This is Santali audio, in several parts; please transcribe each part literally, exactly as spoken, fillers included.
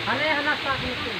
ᱦᱟᱱᱮ ᱦᱟᱱᱟ ᱥᱟᱵ ᱢᱮᱥᱮ᱾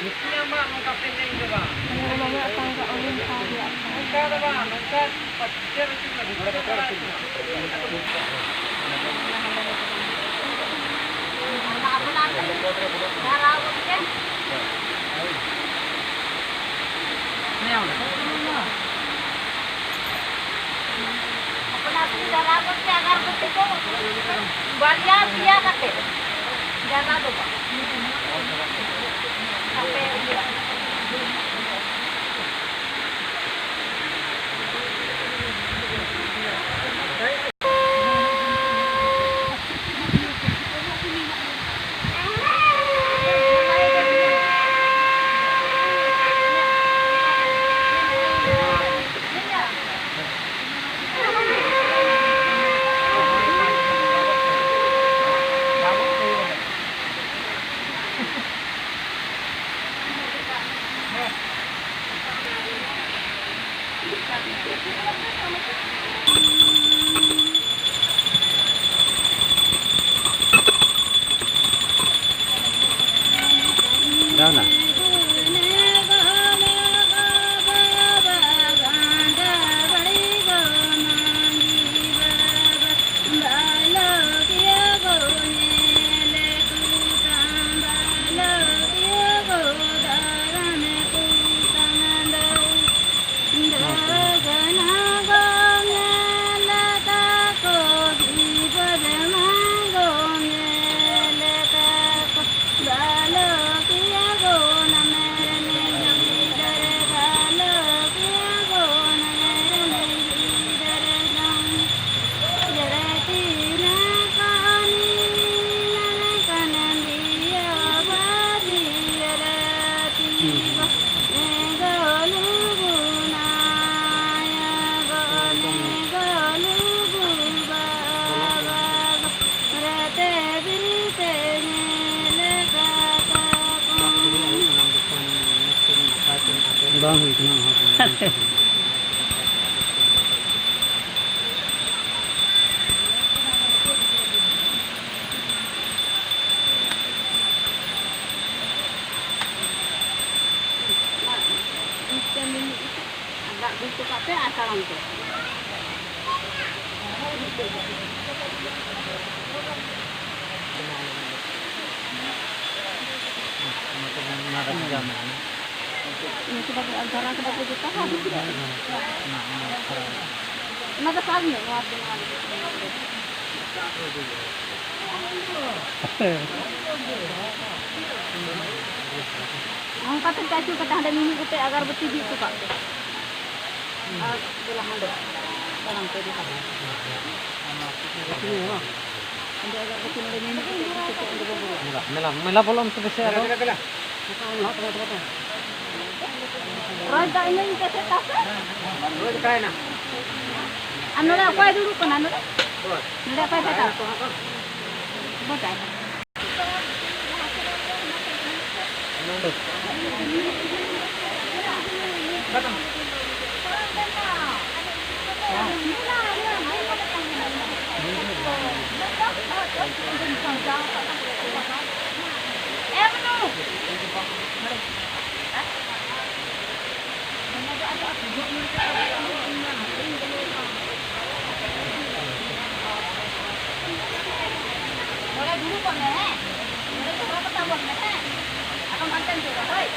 ᱱᱩᱠᱤᱱᱟᱜ ᱢᱟ ᱱᱚᱝᱠᱟ ᱯᱮ ᱢᱮᱱ ᱠᱮᱫᱟ᱾ ᱱᱚᱝᱠᱟ ᱫᱚ ᱵᱟᱝ, ᱱᱚᱝᱠᱟ ᱪᱮᱫ ᱦᱚᱪᱚ ᱠᱟᱱᱟ, ᱱᱚᱝᱠᱟ ᱫᱚ ᱵᱟᱝ᱾ ᱟᱜᱟᱨᱵᱟᱹᱛᱤ ᱠᱚ ᱵᱟᱨᱭᱟ ᱯᱮᱭᱟ ᱠᱟᱛᱮ, ᱡᱟᱫᱟ ᱫᱚ ᱵᱟᱝ᱾ ᱟᱯᱮ ᱤᱭᱟᱹ᱾ ᱜᱟᱣᱱᱟ᱾ ᱵᱟᱝ ᱦᱩᱭ ᱠᱟᱱᱟ ᱚᱱᱟ ᱠᱚ᱾ ᱫᱟᱜ ᱫᱩᱞ ᱦᱚᱴᱚ ᱠᱟᱜ ᱯᱮ ᱟᱨ ᱛᱟᱲᱟᱢ ᱯᱮ᱾ ᱚᱱᱟ ᱠᱚ ᱵᱟᱝ, ᱚᱱᱟ ᱠᱚ ᱵᱟᱝ᱾ ᱤᱱᱟᱹ ᱠᱚ ᱵᱟᱫᱮ ᱟᱨ ᱫᱷᱟᱨᱟ ᱠᱚ ᱵᱟᱫᱮ ᱡᱚᱛᱚ ᱦᱟᱸᱜ ᱦᱩᱭᱩᱜᱼᱟ᱾ ᱚᱱᱟ ᱫᱚ ᱥᱟᱵ ᱧᱚᱜ, ᱱᱚᱣᱟ ᱫᱚ, ᱱᱚᱣᱟ ᱫᱚ᱾ ᱱᱚᱝᱠᱟ ᱛᱮ ᱪᱟᱪᱳ ᱠᱟᱛᱮ ᱦᱟᱸᱰᱮ ᱢᱤᱢᱤᱫ ᱜᱚᱴᱮᱡ ᱟᱜᱟᱨᱵᱟᱹᱛᱤ ᱵᱤᱫ ᱦᱚᱴᱚ ᱠᱟᱜ ᱯᱮ᱾ ᱟᱨ ᱫᱮᱞᱟ ᱦᱟᱸᱰᱮ ᱛᱟᱲᱟᱢ ᱛᱮ ᱤᱫᱤ ᱠᱟᱜ ᱢᱮ᱾ ᱦᱟᱸᱰᱮ ᱟᱜᱟᱨᱵᱟᱹᱛᱤ ᱱᱚᱰᱮ ᱢᱤᱢᱤᱫ ᱜᱚᱴᱮᱡ ᱤᱫᱤ ᱠᱟᱛᱮ ᱚᱸᱰᱮ ᱵᱚᱱ ᱵᱚᱞᱚᱜᱼᱟ᱾ ᱢᱮᱞᱟ, ᱢᱮᱞᱟ, ᱢᱮᱞᱟ ᱵᱚᱞᱚᱱ ᱛᱮ ᱯᱮᱥᱮ ᱟᱫᱚ᱾ ᱨᱚᱭ ᱫᱟᱜ ᱤᱢᱟᱹᱧ ᱯᱮᱥᱮ ᱛᱟᱥᱮ᱾ ᱟᱨ ᱱᱚᱰᱮ ᱚᱠᱚᱭ ᱫᱩᱲᱩᱵ ᱠᱟᱱᱟ ᱱᱚᱰᱮ? ᱱᱚᱰᱮ ᱚᱠᱚᱭ ᱯᱷᱮᱰᱟ? ᱵᱚᱴᱟᱭ᱾ ᱱᱚᱰᱮ ᱫᱩᱲᱩᱵ ᱠᱚᱜ ᱢᱮ, ᱦᱮᱸ? ᱱᱚᱰᱮ ᱡᱷᱚᱜᱽᱲᱟ ᱠᱟᱛᱷᱟ ᱜᱚᱫ ᱢᱮ, ᱦᱮᱸ? ᱟᱫᱚᱢ ᱦᱟᱱᱛᱮᱢ ᱫᱟᱹᱲᱟ, ᱦᱳᱭ?